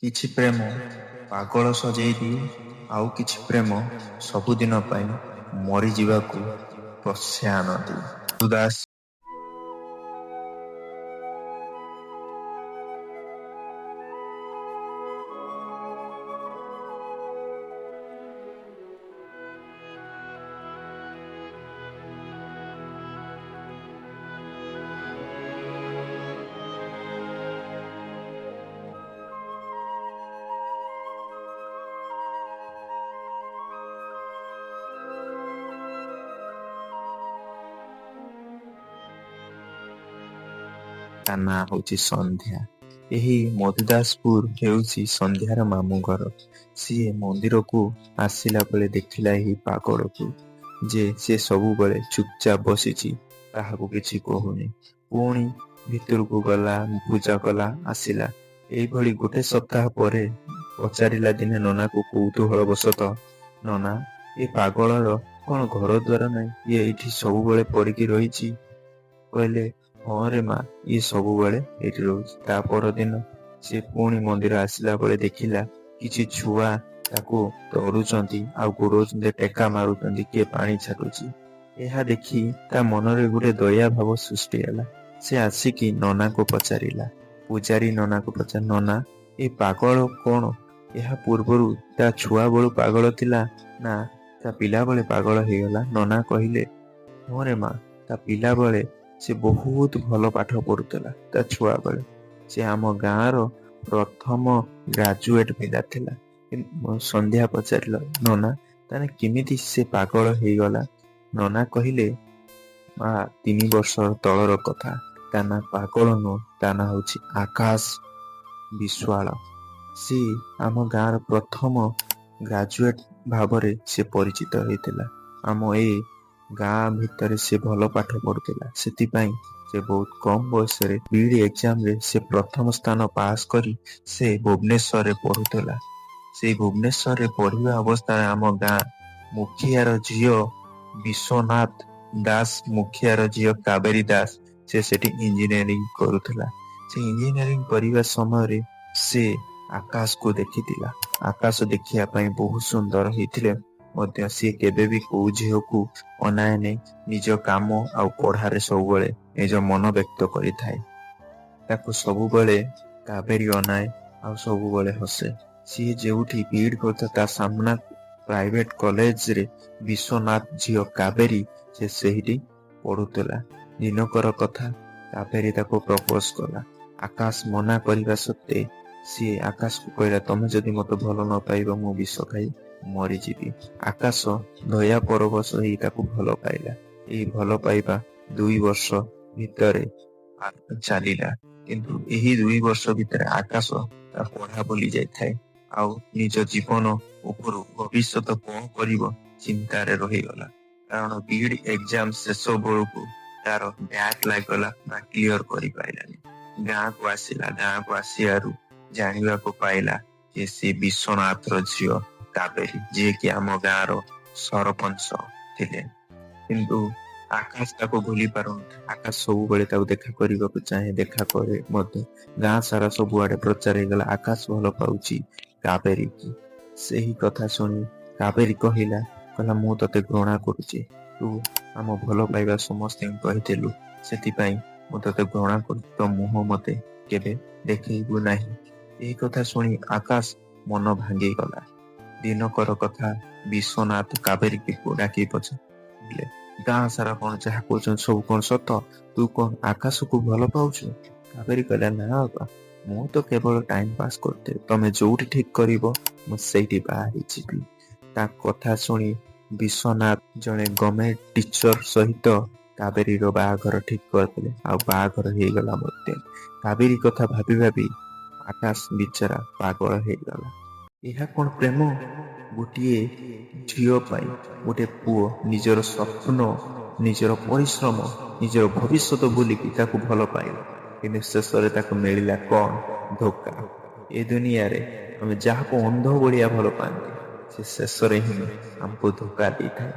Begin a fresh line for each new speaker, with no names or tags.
କିଛି ପ୍ରେମ ପାଗଳ ସଜେଇ ଦିଏ, ଆଉ କିଛି ପ୍ରେମ ସବୁଦିନ ପାଇଁ ମରିଯିବାକୁ ପ୍ରୋତ୍ସାହନ ଦିଏ। ଦାସ। ତା ନାଁ ହଉଛି ସନ୍ଧ୍ୟା। ଏହି ମଧୁଦାସପୁର ହେଉଛି ସନ୍ଧ୍ୟାର ମାମୁଁ ଘର। ସିଏ ମନ୍ଦିରକୁ ଆସିଲା ବେଳେ ଦେଖିଲା ଏହି ପାଗଳକୁ, ଯେ ସେ ସବୁବେଳେ ଚୁପଚାପ ବସିଛି, କାହାକୁ କିଛି କହୁନି। ପୁଣି ଭିତରକୁ ଗଲା, ପୂଜା କଲା, ଆସିଲା। ଏଇଭଳି ଗୋଟେ ସପ୍ତାହ ପରେ ପଚାରିଲା ଦିନେ ନନାକୁ କୌତୂହଳ ବଶତଃ, ନନା, ଏ ପାଗଳର କଣ ଘର ଦ୍ୱାର ନାହିଁ? ଇଏ ଏଇଠି ସବୁବେଳେ ପଡ଼ିକି ରହିଛି? କହିଲେ, ହଁ ରେ ମା, ଇଏ ସବୁବେଳେ ଏଇଠି ରହୁଛି। ତା ପରଦିନ ସେ ପୁଣି ମନ୍ଦିର ଆସିଲା ବେଳେ ଦେଖିଲା କିଛି ଛୁଆ ତାକୁ ତଡୁଛନ୍ତି ଆଉ ଗୋଡଉଛନ୍ତି, ଟେକା ମାରୁଛନ୍ତି, କିଏ ପାଣି ଛାଟୁଛି। ଏହା ଦେଖି ତା ମନରେ ଗୋଟେ ଦୟା ଭାବ ସୃଷ୍ଟି ହେଲା। ସେ ଆସିକି ନନାକୁ ପଚାରିଲା, ପୂଜାରୀ ନନାକୁ ପଚାରି, ନନା, ଏ ପାଗଳ କଣ ଏହା ପୂର୍ବରୁ ତା ଛୁଆ ବେଳୁ ପାଗଳ ଥିଲା ନା ତା ପିଲାବେଳେ ପାଗଳ ହେଇଗଲା? ନନା କହିଲେ, ହଁ ରେ ମା, ତା ପିଲାବେଳେ ସେ ବହୁତ ଭଲ ପାଠ ପଢୁଥିଲା। ତା ଛୁଆ ବେଳେ ସେ ଆମ ଗାଁର ପ୍ରଥମ ଗ୍ରାଜୁଏଟ ପିଲା ଥିଲା। ସନ୍ଧ୍ୟା ପଚାରିଲା, ନନା, ତାହେଲେ କେମିତି ସେ ପାଗଳ ହେଇଗଲା? ନନା କହିଲେ, ମା, 3 ବର୍ଷ ତଳର କଥା। ତା ନାଁ ପାଗଳ ନୁହଁ, ତା ନାଁ ହଉଛି ଆକାଶ ବିଶ୍ୱାଳ। ସେ ଆମ ଗାଁର ପ୍ରଥମ ଗ୍ରାଜୁଏଟ ଭାବରେ ସେ ପରିଚିତ ହେଇଥିଲା। ଆମ ଏ ଗାଁ ଭିତରେ ସେ ଭଲ ପାଠ ପଢୁଥିଲା, ସେଥିପାଇଁ ସେ ବହୁତ କମ ବୟସରେ ବିଇଡି ଏକ୍ଜାମରେ ସେ ପ୍ରଥମ ସ୍ଥାନ ପାସ୍ କରି ସେ ଭୁବନେଶ୍ୱରରେ ପଢୁଥିଲା। ସେଇ ଭୁବନେଶ୍ୱରରେ ପଢିବା ଅବସ୍ଥାରେ ଆମ ଗାଁ ମୁଖିଆର ଝିଅ, ବିଶ୍ୱନାଥ ଦାସ ମୁଖିଆର ଝିଅ କାବେରୀ ଦାସ, ସେ ସେଠି ଇଞ୍ଜିନିୟରିଂ କରୁଥିଲା। ସେ ଇଞ୍ଜିନିୟରିଂ କରିବା ସମୟରେ ସେ ଆକାଶକୁ ଦେଖିଥିଲା। ଆକାଶ ଦେଖିବା ପାଇଁ ବହୁତ ସୁନ୍ଦର ହେଇଥିଲେ ମଧ୍ୟ ସିଏ କେବେ ବି କୋଉ ଝିଅକୁ ଅନାଏନି। ନିଜ କାମ ଆଉ ପଢାରେ ସବୁବେଳେ ନିଜ ମନ ବ୍ୟକ୍ତ କରିଥାଏ। ତାକୁ ସବୁବେଳେ କାବେରୀ ଅନାଏ ଆଉ ସବୁବେଳେ ହସେ। ସିଏ ଯେଉଁଠି ବିଇଡି କରୁଥିଲା, ତା ସାମ୍ନା ପ୍ରାଇଭେଟ କଲେଜରେ ବିଶ୍ୱନାଥ ଝିଅ କାବେରୀ ସେ ସେଇଠି ପଢୁଥିଲା। ଦିନକର କଥା, କାବେରୀ ତାକୁ ପ୍ରପୋଜ କଲା। ଆକାଶ ମନା କରିବା ସତ୍ତ୍ୱେ ସିଏ ଆକାଶକୁ କହିଲା, ତମେ ଯଦି ମତେ ଭଲ ନ ପାଇବ, ମୁଁ ବିଷ ଖାଇ ମରିଯିବି। ଆକାଶ ଦୟା ପରବଶ ହେଇ ତାକୁ ଭଲ ପାଇଲା। ଏହି ଭଲ ପାଇବା 2 ବର୍ଷ ଭିତରେ ଚାଲିଲା। କିନ୍ତୁ ଏହି 2 ବର୍ଷ ଭିତରେ ଆକାଶ ତା ପଢା ଭୁଲି ଯାଇଥାଏ ଆଉ ନିଜ ଜୀବନ ଉପରୁ ଭବିଷ୍ୟତ କଣ କରିବ ଚିନ୍ତାରେ ରହିଗଲା। କାରଣ ବିଇଡି ଏକ୍ଜାମ ଶେଷ ବେଳକୁ ତାର ବ୍ୟାକ୍ ଲାଗିଗଲା ବା କ୍ଲିୟର କରିପାରିଲାନି। ଗାଁକୁ ଆସିଲା। ଗାଁକୁ ଆସିବାରୁ ଜାଣିବାକୁ ପାଇଲା ଯେ ସେ ବିଶ୍ୱନାଥର ଝିଅ କାବେରୀ, ଯିଏକି ଆମ ଗାଁର ସରପଞ୍ଚ ଥିଲେ। କିନ୍ତୁ ଆକାଶ ତାକୁ ଭୁଲି ପାରୁନଥିଲା। ଆକାଶ ସବୁବେଳେ ତାକୁ ଦେଖା କରିବାକୁ ଚାହେଁ, ଦେଖା କରେ ମଧ୍ୟ। ଗାଁ ସାରା ସବୁଆଡେ ପ୍ରଚାର ହେଇଗଲା, ଆକାଶ ଭଲ ପାଉଛି କାବେରୀକି। ସେହି କଥା ଶୁଣି କାବେରୀ କହିଲା, ମୁଁ ତତେ ଘୃଣା କରୁଛି। ତୁ ଆମ ଭଲ ପାଇବା ସମସ୍ତଙ୍କୁ କହିଥିଲୁ, ସେଥିପାଇଁ ମୁଁ ତତେ ଘୃଣା କରୁଛି। ତୋ ମୁହଁ ମତେ କେବେ ଦେଖେଇବୁ ନାହିଁ। ଏହି କଥା ଶୁଣି ଆକାଶ ମନ ଭାଙ୍ଗିଗଲା। ଦିନକର କଥା, ବିଶ୍ୱନାଥ କାବେରୀକି ଡାକି ପଚାରିଲେ, ଗାଁ ସାରା କଣ ଯାହା କହୁଛନ୍ତି ସବୁ କଣ ସତ? ତୁ କଣ ଆକାଶକୁ ଭଲ ପାଉଛୁ? କାବେରୀ କହିଲା, ନା ବାପା, ମୁଁ ତ କେବଳ ଟାଇମ ପାସ୍ କରୁଥିଲି। ତମେ ଯୋଉଠି ଠିକ କରିବ, ମୁଁ ସେଇଠି ବାହା ହେଇଯିବି। ତା କଥା ଶୁଣି ବିଶ୍ୱନାଥ ଜଣେ ଗଭର୍ଣ୍ଣମେଣ୍ଟ ଟିଚର ସହିତ କାବେରୀର ବାହାଘର ଠିକ କରିଦେଲେ ଆଉ ବାହାଘର ହେଇଗଲା ମଧ୍ୟ। କାବେରୀ କଥା ଭାବି ଭାବି ଆକାଶ ବିଚରା ପାଗଳ ହେଇଗଲା। ଏହା କଣ ପ୍ରେମ? ଗୋଟିଏ ଝିଅ ପାଇଁ ଗୋଟେ ପୁଅ ନିଜର ସ୍ୱପ୍ନ, ନିଜର ପରିଶ୍ରମ, ନିଜର ଭବିଷ୍ୟତ ଭୁଲିକି ତାକୁ ଭଲ ପାଇଲା। କିନ୍ତୁ ଶେଷରେ ତାକୁ ମିଳିଲା କଣ? ଧୋକା। ଏ ଦୁନିଆରେ ଆମେ ଯାହାକୁ ଅନ୍ଧ ଭଳିଆ ଭଲ ପାଆନ୍ତି, ସେ ଶେଷରେ ହିଁ ଆମକୁ ଧୋକା ଦେଇଥାଏ।